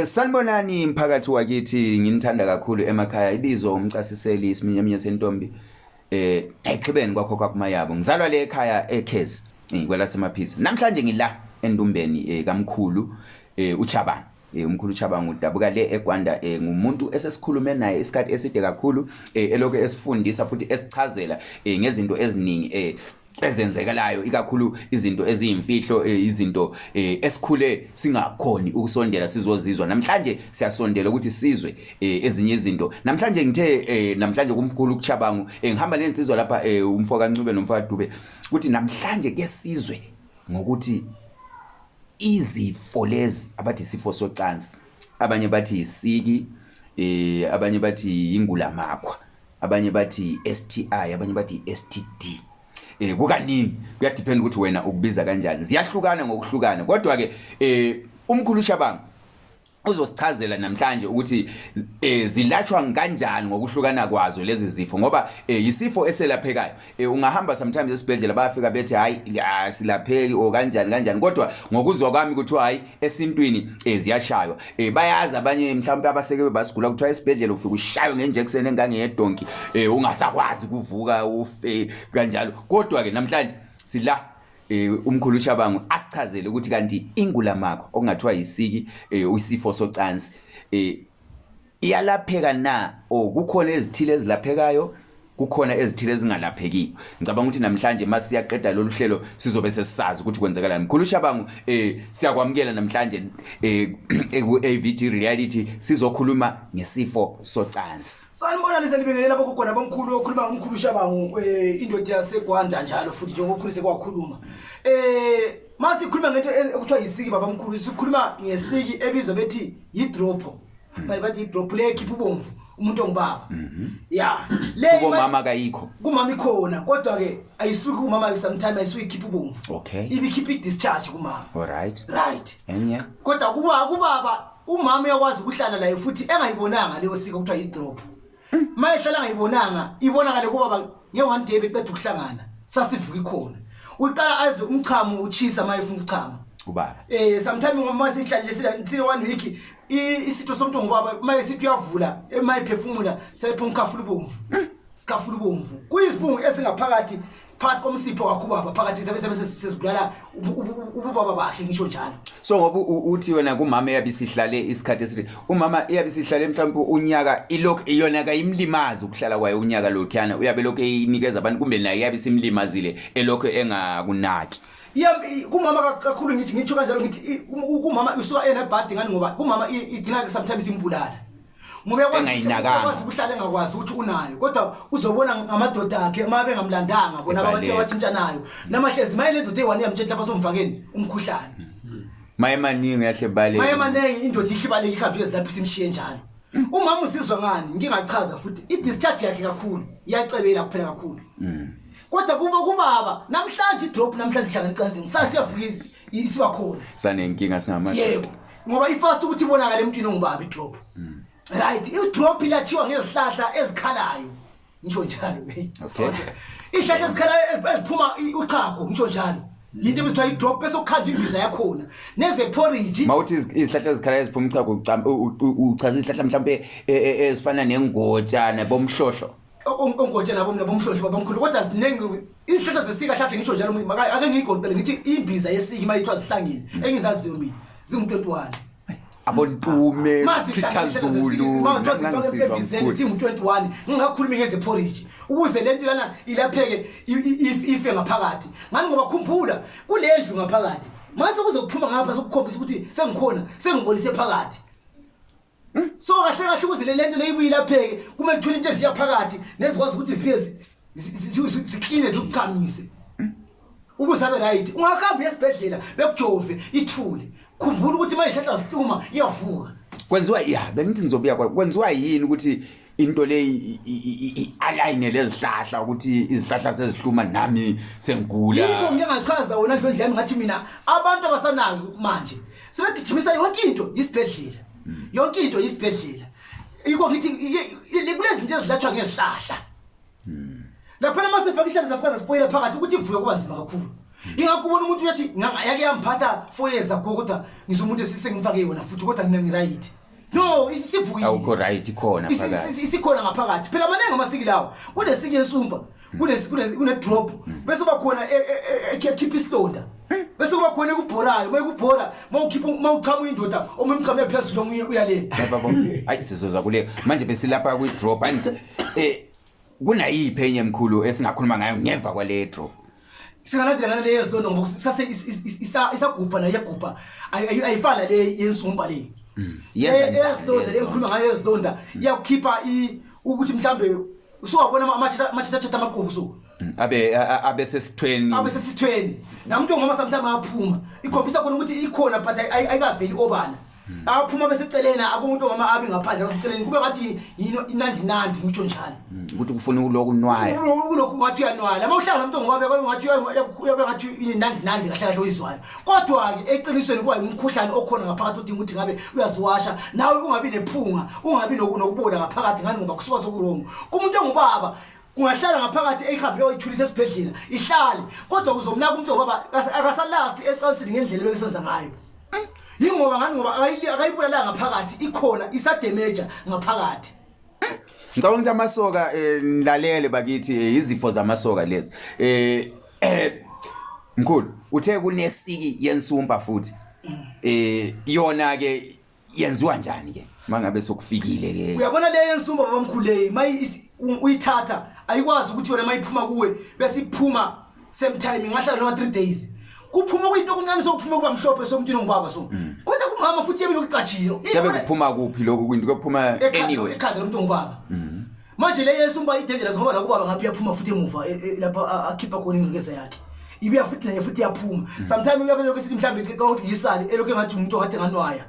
Sanibonani mphakathi wakithi, nginithanda kakhulu emakhaya. Ibizo umcasiseli isiminyaminya sentombi exhibeni kwakho kwakumayabo. Ngizalwa le ekhaya eKhezi, kwelasemaphisa. Namhlanje ngila endumbeni kamkhulu uChabang. Umkhulu uChabang udabuka le eGwanda, ngumuntu esesikhulume naye isikhathi eside kakhulu, elokhu esifundisa futhi esichazela ngezinto eziningi ezenzekalayo, ikakhulu izinto eziyimfihlo, izinto esikhule singakhoni ukusondela sizozizwa. Namhlanje siyasondela ukuthi sizwe ezinye izinto. Namhlanje ngithe namhlanje kumkhulu kuChabangu, ngihamba nensizwa lapha, umfo kaNcube nomfo kaDube, ukuthi namhlanje ke sizwe ngokuthi izifo lezi abathi isifo socansi, abanye bathi isiki, abanye bathi ingulamakhwa, abanye bathi STI, abanye bathi STD. Kukaningi kuyadepend ukuthi wena ukubiza kanjani, ziyahlukana ngokuhlukana. Kodwa ke umkhulu Shabangu uzosichazela namhlanje ukuthi zilatshwa kanjani ngokuhlukana kwazo lezi zifo, ngoba yisifo eselaphekayo. Ungahamba sometimes esibhedlela, bayafika bethi hayi, silapheki o kanjani kanjani, kodwa ngokuzwa kwami kuthiwa hayi, esintwini ziyashaywa. Bayazi abanye mhlawumbe abaseke basigula, kuthiwa esibhedlela ufika ushaywe nge-injection engangeyedonki, ungasakwazi ukuvuka, ufe kanjalo. Kodwa ke namhlanje sila umkhulu Shabangu asichazele ukuthi kanti ingulamakho, okungathiwa yisiki, isifo socansi, iyalapheka na, or kukhona ezithile ezilaphekayo, kukhona ezithile ezingalaphekiyo. Ngicabanga ukuthi namhlanje masiyaqeda lolu hlelo sizobe sesisazi ukuthi kwenzekalani. Mkhulu Shabangu, siyakwamukela namhlanje ku AVG Reality, sizokhuluma ngesifo socansi. Sanibonani, senibingelela bogogo nabomkhulu. Okhuluma ngumkhulu Shabangu, indoda yaseGwanda njalo futhi, njengoba ukhulu sekwakhuluma. Masikhuluma ngento ekuthiwa yisiki, babamkhulu, sikhuluma ngesiki ebizwa bethi yidrop. Bathi yidrop le ekhipha ubomvu umuntu ongubaba. Ya. Le Kubomama kayikho? Kumama ikhona, kodwa ke ayisuki kumama, sometimes ayisuki ikhipha ubomvu. Ibikhipha i-discharge kumama. All right. Right. Enye? Kodwa kuba kubaba, umama uyakwazi ukuhlala layo futhi engayibonanga leyo siko kuthiwa yi-drop. Ma ehlala angayibonanga, ibonakale kubaba nge-one day beqeda ukuhlangana, sasivuka ikhona. Uqala aze umchamo uchisa ma efuna ukuchama. Ubaba. Sometimes ngoba sihlalile sila sile one week, isitho somuntu ngubaba ma esithi uyavula, ema ephefumula sephuma umkhafula ubomvu. Sikhafula ubomvu. Kuyizibungu ezingaphakathi phakathi komsipho wakho ubaba phakathi, sabe sesibulala ububaba bakhe, ngisho njalo. So ngoba uthi wena kumama eyabe isihlale isikhathi eside, umama iyabe isihlale mhlawumbe unyaka, ilokhu iyona kayimlimazi ukuhlala kwayo unyaka lokhuyana, uyabe lokhu eyinikeza abantu, kumbe naye iyabe isimlimazile elokhu engakunaki? Kumama kakhulu, ngithi ngitsho kanjalo, ngithi kumama usuka enebhadi ngani, ngoba kumama igcina sometimes imbulala, ngoba Engayinakanga. Uyakwazi ukuhlala engakwazi ukuthi unayo, kodwa uzobona ngamadoda akhe uma bengamlandanga bona abathi Ebaleka. abatshintshanayo namahlezi maye le ndoda eyi-one iyamtshela lapha somfakeni umkhuhlane. Maye maningi yahle bale. Maye maningi, indoda ihlibaleka ihambe iyozilapha, isimshiye njalo. Umama uzizwa ngani? Ngingachaza futhi, i-discharge yakhe kakhulu iyacebela kuphela kakhulu, kodwa kuba kubaba namhlanje idrop, namhlanje uhlangana ecansini, kusasa siyavuka isiba khona. Sanenkinga singamadoda. Yebo, ngoba ifast ukuthi ibonakale emntwini ongubaba idrop. Right, idrop ilathiwa ngezihlahla ezikhalayo, ngisho njalo. Izihlahla ezikhalayo eziphuma uchago, ngisho njalo, yinto ebithiwa idrop, bese ukhanda imbiza yakhona nezeporridge. Mawuthi izihlahla ezikhala eziphuma uchago, uchaza izihlahla mhlawumbe ezifana nengotsha nabomhlohlo? Ongotsha nabo nabomhlohlo, babamkhulu, kodwa ziningi izihlahla zesika hlahle, ngisho njalo. Ake ngiyigoqele, ngithi imbiza yesiki uma ithiwa zihlangene, engizaziyo mina zingu-21. Abontume, Chithazulu, nangisizwa mkhulu. Zingu-21, ngingakhulumi ngezeporridge, ukuze le nto lana ilapheke, ife ngaphakathi ngani, ngoba khumbula kule ndlu ngaphakathi mase kuzokuphuma ngapha, sokukhombisa ukuthi sengikhona, sengibonise phakathi. So kahle kahle, ukuze le lento leyibuye ilapheke, kumele kuthole into eziya phakathi nezikwazi ukuthi zibuye zikline, zikuchamise ukuze abe right. Ungahambi esibhedlela bekujove ithule, khumbula ukuthi uma izihlahla zihluma iyavuka. Kwenziwa, ya, bengithi ngizobuya kwenziwa yini ukuthi into le i-align lezihlahla, ukuthi izihlahla sezihluma nami sengigula? Yikho ngike ngachaza wona ndlondla yami, ngathi mina abantu abasanayo manje sebegijimisa yonke into yisibhedlela, yonke into yisibhedlela. Yikho ngithi kulezinto ezilatshwa ngezihlahla laphana, uma sefaka isihlahla safika sasipoyela phakathi, ukuthi ivuke kuba nzima kakhulu. Ingakho ubona umuntu uyathi yake yamphatha 4 years ago, kodwa ngizwa umuntu esisengimfake yona futhi, kodwa mina ngiright. No, isivukile. Awukho right, ikhona phakathi. Isikhona ngaphakathi. Phela maningi amasiki lawo. Kunesiki yensumpa, kune drop, bese kuba khona ekhipha isilonda, bese kuba khona ekubhorayo. Uma ikubhora, mawukhipha, mawuchama indoda, omunye umchamo phezulu, omunye uyale. Baba, hayi, sizoza kule manje. Besilapha kwi drop and kunayiphi enye, mkhulu, esingakhuluma ngayo ngemva kwale drop? Singalandela ngale yezilonda, ngoba sase isagubha nayo, iyagubha. Ayifana le yensumpa le. Yenza njani? Eyezilonda le ngikhuluma ngayo, yezilonda, iyakukhipha ukuthi mhlambe usuwabona amachitha amaqhubu so. Abe sesithweni. Abe sesithweni namuntu ongoma, sometimes ayaphuma, ikhombisa khona ukuthi ikhona, but ayikaveli obala. Aphuma beseceleni, akumuntu ongama abe ngaphandle, abaseceleni, kube ngathi yino inandinandi, ngitsho njalo. Ukuthi kufuna uloku nwaya. Kulokhu ngathi uyanwala uma uhlala nomuntu ongubaba, kwabe ngathi uyabe ngathi inandinandi kahle kahle oyizwayo, kodwa-ke eqinisweni kuba umkhuhlane okhona ngaphakathi odinga ukuthi ngabe uyaziwasha nawe, ungabi nephunga, ungabi nokubola ngaphakathi. Ngani? Ngoba kusuka sekuwrong. Kumuntu ongubaba kungahlala ngaphakathi, eyihambe yoyithulisa esibhedlela ihlale, kodwa kuzomnaka umuntu ongubaba akasalasti ecansini ngendlela ebekesenza ngayo. Yingoba ngani? Ngoba akayibulalanga ngaphakathi, ikhona isademeja ngaphakathi. Ngicabanga ukuthi amasoka, nilalele bakithi, izifo zamasoka lezi. Mkhulu, uthe kunesiki yensumpa futhi. Yona ke yenziwa njani ke mangabe sokufikile ke? Uyabona le yensumba, babamkhulu, leyi mayi uyithatha ayikwazi ukuthi yona mayiphuma kuwe bese iphuma same time, ingahlala noma 3 days. Kuphuma kuyinto okuncane, sokuphuma kuba mhlophe somuntwini ongubaba, so kodwa kumama futhi yabe lokucatshile. Yabe kuphuma kuphi lokhu kwinto kuphuma anyway? Ekhanda lomuntu ongubaba. Manje le yensumba i-dangerous, ngoba la kubaba ngapha iyaphuma futhi emuva, lapha akhipha khona ingcekeza yakhe, ibuya futhi naye futhi iyaphuma. Sometimes uyabe lokhu esithi mhlawumbe icicanga ukuthi yisale elokhu engathi umuntu ongathi enganwaya,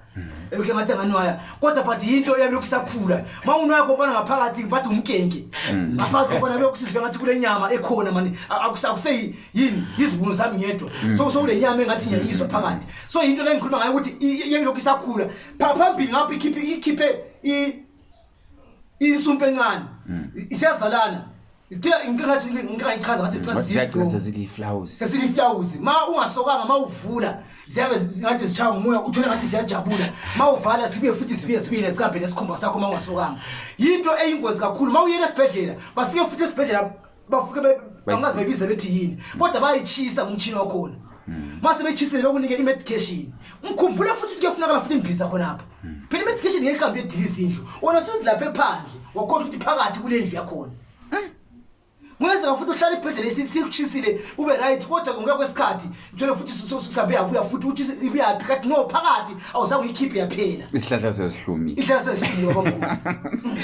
elokhu engathi enganwaya, kodwa but yinto eyabe lokhu isakhula. Ma unwaya khona ngaphakathi, bathi umkenke ngaphakathi khona, lokhu sizwe ngathi kule nyama ekhona mani, akuseyi yini izibunu zami ngedwa, so kule nyama engathi ngiyayizwa phakathi. So yinto le ngikhuluma ngayo ukuthi iyabe lokhu isakhula. Phambili ngapha ikhiphe insumpa encane, isiyazalana. Isithela ngicathi ngingayichaza ngathi Siyagcina sezili-flowers. Sesili-flowers. Ma ungasokanga, ma uvula ziyabe ngathi zishaya ngumoya, uthole ngathi ziyajabula. Ma uvala zibuye futhi, zibuye zibile, zihambe nesikhumba sakho ma ungasokanga. Yinto eyingozi kakhulu. Ma uyela esibhedlela, bafike futhi esibhedlela bafike bangazi bayibiza bethi yini, kodwa bayayitshisa ngumtshini wakhona. Ma sebetshisile bekunike i-medication. Ngikhumbula futhi ukuthi kuyafunakala futhi imbiza khonapha. Phela i-medication ngeke ihambe iyodiliza indlu, wona suzilapha ephandle, wakhona ukuthi phakathi kule ndlu yakhona. Kungenzeka futhi uhlale ibhedlela sikutshisile, ube right, kodwa ngokuya kwesikhathi uthole futhi sihambe yabuya futhi, uthi ibuyaphi kathi no, phakathi awuzange uyikhiphe yaphela. Isihlahla sesihlumile. Ihlala sesihlumile, babamkhulu.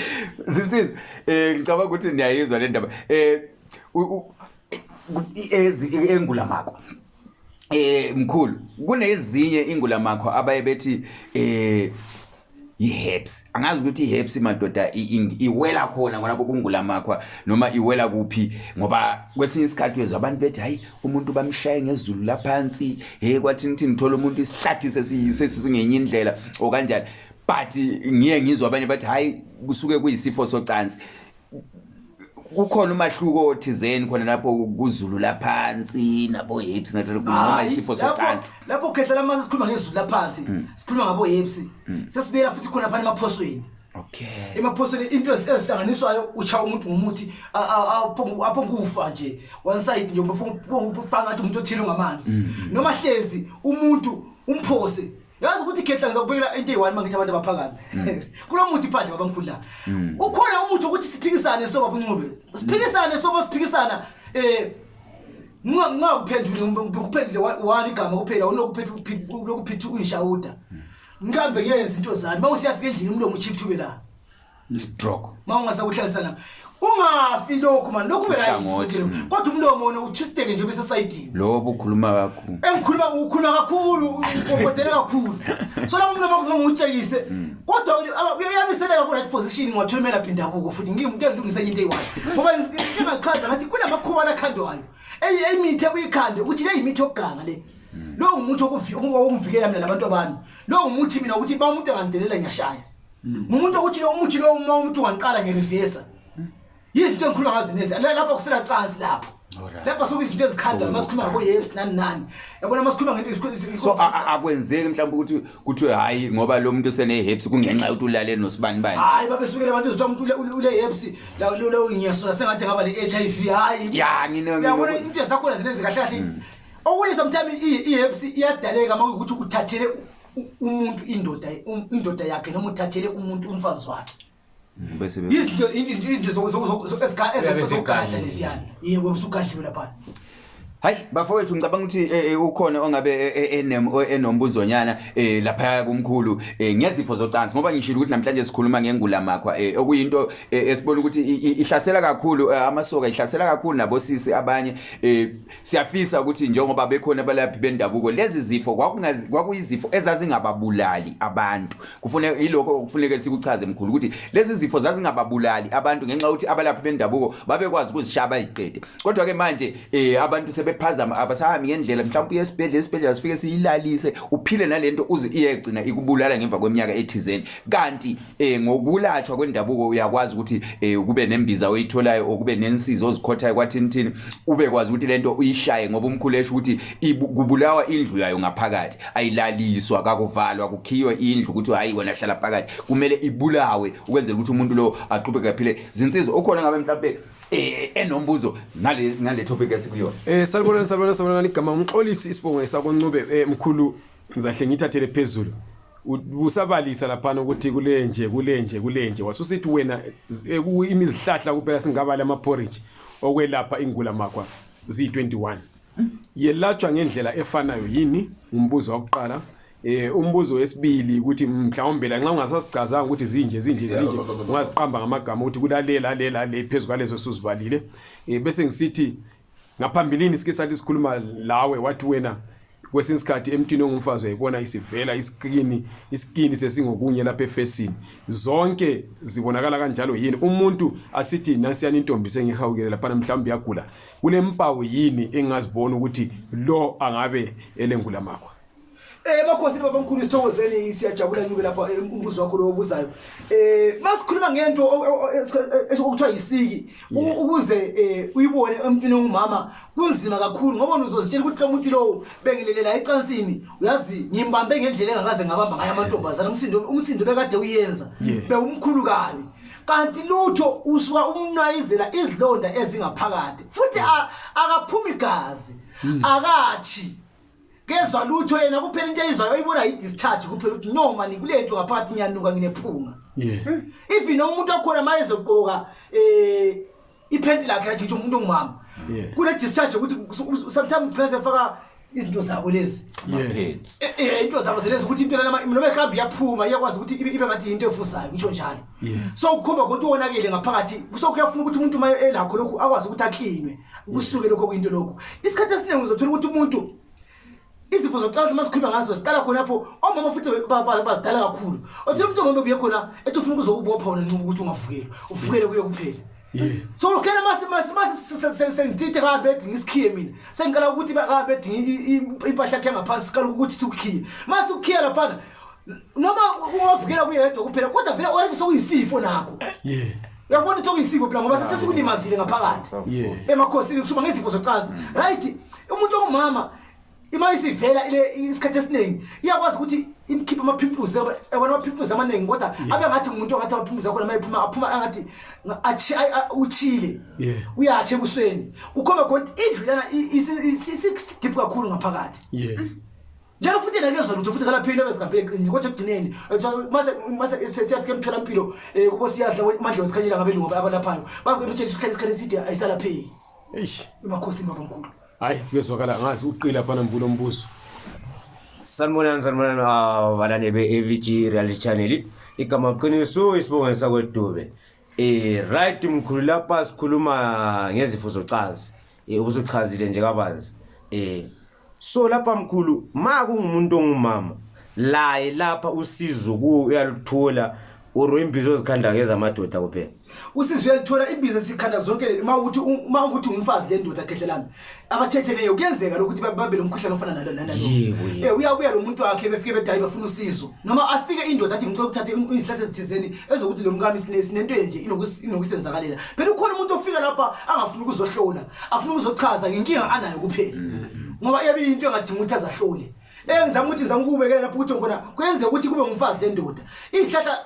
Zinsizwa, ngicabanga ukuthi niyayizwa le ndaba. Engulamakwa. Mkhulu, kunezinye ingulamakwa abaye bethi i-herpes. Angazi ukuthi i-herpes, madoda, iwela khona khona kungulamakwa noma iwela kuphi, ngoba kwesinye isikhathi uyezwa abantu bethi hayi, umuntu bamshaye ngezulu laphansi, hey, kwathi nithi ngithola umuntu isihlathi sesingenye indlela okanjani, but ngiye ngizwa abanye bathi hayi, kusuke kuyisifo socansi. Kukhona umahluko thizeni khona lapho kuzulu laphansi nabo herpes noma Hayi, isifo socansi? Lapho khehla lamase sikhuluma ngezulu laphansi, sikhuluma ngabo herpes, sesibuyela futhi khona phana emaphosweni. Emaphosweni into ezihlanganiswayo, uchaya umuntu ngomuthi, apho kufa nje one side nje, ufaka ngathi umuntu othile ngamanzi, noma hlezi umuntu umphose. Yazi ukuthi khehla, ngizakubekela into eyi-one. Uma ngithi abantu abaphakame kulo muthi phandle, babamkhulu, la ukhona umuthi ukuthi siphikisane soba buncube, siphikisane soba siphikisana, ngingakuphenduli, ngikuphendule one igama kuphela, unokuphetha uyishawuda, ngihambe ngiyenza into zami. Uma usiyafika endlini, umlomo uchift ube la. Stroke. Uma ungasakuhlalisana ungafi lokhu mani, lokhu ube right. Uhlangothi, Kodwa umlomo wona uthisteke nje besesayidini. Lo bukhuluma kakhulu. Engikhuluma, ukhuluma kakhulu, ukodele kakhulu. So lapho umlomo wakho ngutshekise, kodwa uyabiseleka ku right position, ngiwathola umelaphi indabuko futhi ngike ngilungise enye into eyi-one, ngoba ngingachaza ngathi kunamakhuba akhandwayo, eyimithi ebuyikhande ukuthi le yimithi yokuganga le, lo ngumuthi wokungivikela mina nabantu abami, lo ngumuthi mina ukuthi uma umuntu angangidelela ngiyashaya, ngumuntu ukuthi lo umuthi lo uma umuntu ungangiqala ngerivesa. Yizinto engikhuluma ngazo nezi lapho kusela cansi lapho. Lapha sokuyizinto ezikhandayo masikhuluma ngabo-herpes nani nani, yabona, masikhuluma ngento. So akwenzeki mhlawumbe ukuthi kuthiwe hayi, ngoba lo muntu usene-herpes kungenxa yokuthi ulale nosibani bani? Hayi, babesukela abantu zithiwa umuntu ule-herpes, lo ngiyasola sengathi ngaba le-HIV, hayi. Ya. Uyabona, into ezakhona zinezi kahle kahle. Okunye, sometimes i-herpes iyadaleka uma kuyukuthi uthathele umuntu indoda yakhe noma uthathele umuntu umfazi wakhe. Bese Izinto Uyabe zokugadla segadlile. lesiyana, yebo, usugadliwe laphana. Hayi bafowethu, ngicabanga ukuthi ukhona ongabe enombuzonyana lapha kumkhulu ngezifo zocansi, ngoba ngishilo ukuthi namhlanje sikhuluma ngengulamakhwa, okuyinto esibona ukuthi ihlasela kakhulu amasoka, ihlasela kakhulu nabosisi abanye. Siyafisa ukuthi njengoba bekhona abalaphi bendabuko, lezi zifo kwakuyizifo ezazingababulali abantu. Kufuneka yilokho okufuneka sikuchaze, mkhulu, ukuthi lezi zifo zazingababulali abantu ngenxa yokuthi abalaphi bendabuko babekwazi ukuzishaya bayiqede. Kodwa ke manje abantu sebephazama, abasahambi ngendlela. Mhlawumbe uye esibhedlela, esibhedlela sifike siyilalise, uphile nalento uze iyegcina ikubulala ngemva kweminyaka ethizeni. Kanti ngokulatshwa kwendabuko uyakwazi ukuthi kube nembiza oyitholayo, okube nensizi ozikhothayo kwathini thini, ube kwazi ukuthi lento uyishaye, ngoba umkhulu esho ukuthi kubulawa indlu yayo ngaphakathi, ayilaliswa, kakuvalwa kukhiywe indlu ukuthi hayi, wena hlala phakathi. Kumele ibulawe ukwenzela ukuthi umuntu lo aqhubeke aphile. Zinsizwa, ukhona ngabe mhlawumbe enombuzo ngale topic esikuyona? Salibonani, salibonani, salibonani. Igama uMxolisi, isibongo esakoNcube. Mkhulu, ngizahle ngithathele phezulu. Usabalisa laphana ukuthi kulenje, kulenje, kulenje. Wasusithi wena imizihlahla kuphela singabali ama-porridge okwelapha ingulamakwa ziyi-21. Yelatshwa ngendlela efanayo yini? Umbuzo wakuqala. Umbuzo wesibili ukuthi mhlawumbe la nxa ungasasichazanga ukuthi zinje, zinje, zinje, ungaziqamba ngamagama ukuthi kulalela lela le phezu kwalezo suzibalile. Bese ngisithi ngaphambilini sike sathi sikhuluma lawe, wathi wena kwesinye isikhathi emntwini ongumfazi uyayibona isivela isikini sesingokunye lapha efesini. Zonke zibonakala kanjalo yini? Umuntu asithi nansiyana intombi sengihawukele laphana, mhlawumbe iyagula, kule mpawu yini engingazibona ukuthi lo angabe elengulamakwa? Makhosini, babamkhulu, sithokozeni, siyajabula nyuke lapha. Umbuzo wakho lo obuzayo, masikhuluma ngento okuthiwa yisiki, ukuze uyibone emntwini ongumama kunzima kakhulu, ngoba uzozitshela ukuthi lo muntu lowo bengilelela ecansini, uyazi ngimbambe ngendlela engakaze ngabamba ngayo amantombazana, umsindo bekade uyenza bewumkhulu kabi, kanti lutho, usuka umnwayizela izilonda ezingaphakathi, futhi akaphumi igazi, akathi kezwa lutho yena. Kuphela into eyizwayo oyibona yi-discharge kuphela, ukuthi no mani, kule nto ngaphakathi ngiyanuka, nginephunga. Even noma umuntu wakhona ma ezogqoka iphenti lakhe, lathi ngisho umuntu ongumama, kule discharge ukuthi sometimes ugcina sefaka izinto zabo lezi. Pads. Into zabo zelezi, ukuthi into lana noma ehamba iyaphuma, iyakwazi ukuthi ibe ngathi into efusayo, ngisho njalo. So kukhomba ukuthi wonakele ngaphakathi. So kuyafuna ukuthi umuntu uma elakho lokhu akwazi ukuthi aklinwe, kusuke lokho kuyinto lokhu. Isikhathi esiningi uzothola ukuthi umuntu izifo zocansi masikhuluma ngazo ziqala khonapho. Omama futhi bazidala kakhulu. Othola umuntu ongomama ubuye khona ethi ufuna ukuzokubopha wena ncuba ukuthi ungavukeli, uvukele kuye kuphela. So lokhena mase sengithithi kahambe edinga isikhiye, mina sengiqala ukuthi kahambe edinga impahla yakhe yangaphansi, siqala ukuthi sikukhiye. Mase ukukhiya laphana, noma ungavukela kuye yedwa kuphela, kodwa vele already sokuyisifo nakho. Uyabona ukuthi okuyisifo phela, ngoba sesikulimazile ngaphakathi. Emakhosini, kushuba ngezifo zocansi, right? Umuntu ongumama ima isivela ile, isikhathi esiningi iyakwazi ukuthi imkhiphe ama-pimples, yabona, ama-pimples amaningi, kodwa abe ngathi ngumuntu ongathi ama-pimples akhona uma ephuma aphuma angathi uchile. Uyatsha ebusweni, kukhomba khona ukuthi indlu lana isidiphu kakhulu ngaphakathi. Njalo futhi yena kezwa lutho, futhi kalaphini into bezihambele eqinile, kodwa ekugcineni mase siyafika emtholampilo, kubo siyazi labo amadlozi khanyela ngabelungu abalaphayo, bafike bemtshela isikhathi eside ayisalapheki. Eish. Emakhosini, babamkhulu. Hayi, kuyezwakala. Ngazi uqila phana mbulo umbuzo. Sanibonani, sanibonani, balaleli be-AVG Reality Channel. Igama qiniso, isibongo sakweDube. Right, mkhulu, lapha sikhuluma ngezifo zocansi. Ubusuchazile nje kabanzi. So lapha mkhulu, ma kungumuntu ongumama laye lapha usizo kuwo uyaluthola. Uro imbizo ozikhanda ngezamadoda kuphela. Usizo uyalithola imbiza esikhanda zonke uma ukuthi uma ukuthi umfazi le ndoda khehle lami. Abathetheleyo kuyenzeka lokuthi babe nomkhuhlane ofana nalo nalo. Yebo, yebo. Eh uyabuya lo muntu wakhe befike bedayi bafuna usizo. Noma afike indoda athi ngicela ukuthatha izihlahla ezithizeni ezokuthi lo mkami sinento enje inokusenzakalela. Phela ukhona umuntu ofika lapha angafuni ukuzohlola, afuna ukuzochaza ngenkinga anayo kuphela. Ngoba iyabe iyinto engadingi ukuthi azahlole. Engizama ukuthi ngizama ukubekela lapho ukuthi khona kuyenzeka ukuthi kube ngumfazi le ndoda. Izihlahla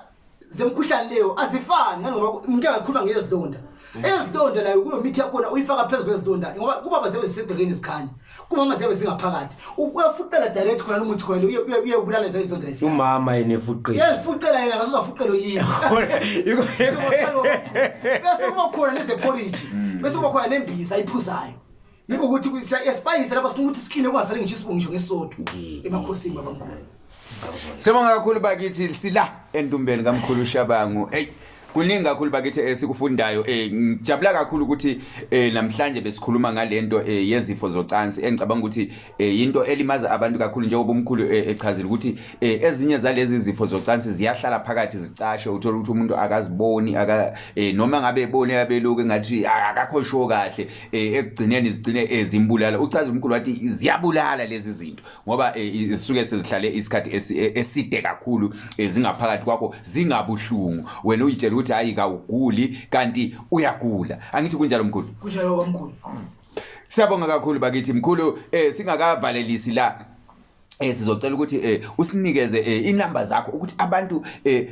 zemkhuhlane leyo azifani ngangoba umuntu angakhuluma ngezilonda. Ezilonda nayo kulo mithi yakhona uyifaka phezu kwezilonda ngoba kubaba ziyabe zisegcekeni zikhanya. Kumama ziyabe zingaphakathi. Uyafuqela direct khona umuthi khona uyabulala lezi zilonda lezi. Umama yena efuqile. Uyazifuqela yena ngasozafuqelo yini. Bese kuba khona nezeporridge. Bese kuba khona nembiza ayiphuzayo. Yiko ukuthi siyasipayisa lapha funa ukuthi sikine kungasali ngisho isibungu ngisho ngesodwa emakhosini babamkhulu. Sibonga kakhulu bakithi sila entumbeni kamkhulu Shabangu. Hey kuningi kakhulu bakithi esikufundayo ngijabula kakhulu ukuthi namhlanje besikhuluma ngalento yezifo zocansi engicabanga ukuthi into elimaza abantu kakhulu njengoba umkhulu echazile ukuthi ezinye zalezi zifo zocansi ziyahlala phakathi zicashe uthola ukuthi umuntu akaziboni aka noma ngabe ebone abeluke ngathi akakho sure kahle ekugcineni zigcine zimbulala. Uchaza umkhulu wathi ziyabulala lezi zinto ngoba zisuke sezihlale isikhathi eside kakhulu zingaphakathi kwakho zingabuhlungu, wena uyitshela ukuthi hayi kawuguli kanti uyagula. Angithi kunjalo mkhulu? Kunjalo kwamkhulu. Siyabonga kakhulu bakithi mkhulu. Singakavalelisi la sizocela ukuthi usinikeze inamba zakho ukuthi abantu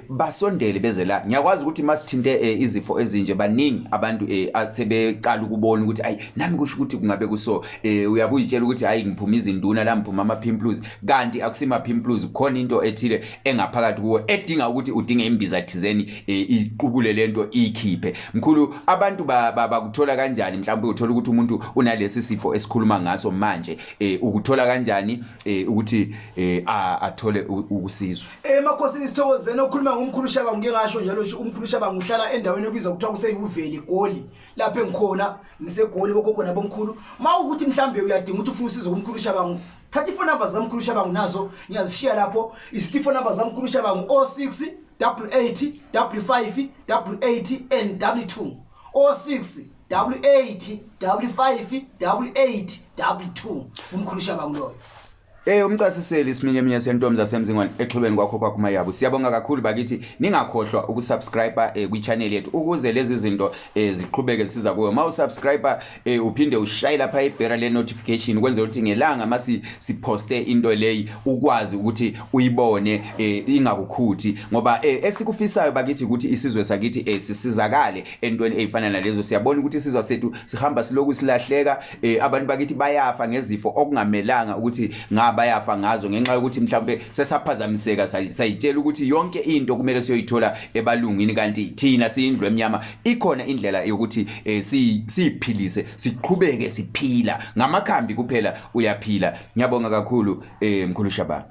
basondele beze la. Ngiyakwazi ukuthi masithinte izifo ezinje baningi abantu asebeqala ukubona ukuthi ayi nami kusho ukuthi kungabe kuso. Uyabuyitshela ukuthi hayi ngiphuma izinduna la, ngiphuma ama pimples, kanti akusima pimples, khona into ethile engaphakathi kuwe edinga ukuthi udinge imbiza thizeni iqubule lento ikhiphe. Mkhulu, abantu bakuthola kanjani? Mhlawumbe uthola ukuthi umuntu unalesi sifo esikhuluma ngaso manje, ukuthola kanjani ukuthi athole ukusizwa? Emakhosini sithokozeni okhuluma ngomkhulu Shabangu. Ngike ngasho njalo nje umkhulu Shabangu uhlala endaweni ebizwa kuthiwa kuseyuveli Goli, lapho engikhona ngisegoli bogogo nabomkhulu. Uma ukuthi mhlambe uyadinga ukuthi ufuna usizo kumkhulu Shabangu, thatha ifone number zikamkhulu Shabangu nazo ngiyazishiya lapho. Isithi ifone number zikamkhulu Shabangu 06 88 55 88 and 22, 06 88 55 88 22, umkhulu Shabangu loyo. Umcasiseli isiminyeminya sentombi zasemzingwane exhibeni kwakho kwakumayabo. Siyabonga kakhulu bakithi, ningakhohlwa ukusubscribe kwi-channel yethu ukuze lezi zinto ziqhubeke zisiza kuwe. Uma usubscribe uphinde ushaye lapha ibhera le notification ukwenzela ukuthi ngelanga masi siposte into leyi ukwazi ukuthi uyibone ingakukhuthi, ngoba esikufisayo bakithi ukuthi isizwe sakithi sisizakale entweni eyifana nalezo. Siyabona ukuthi isizwe sethu sihamba siloku silahleka, abantu bakithi bayafa ngezifo okungamelanga ukuthi ngabayafa ngazo ngenxa yokuthi mhlawumbe sesaphazamiseka sayitshela ukuthi yonke into kumele siyoyithola ebalungwini, kanti thina siyindlu emnyama. Ikhona indlela yokuthi siyiphilise siqhubeke siphila ngamakhambi kuphela, uyaphila. Ngiyabonga kakhulu mkhulu Shabana.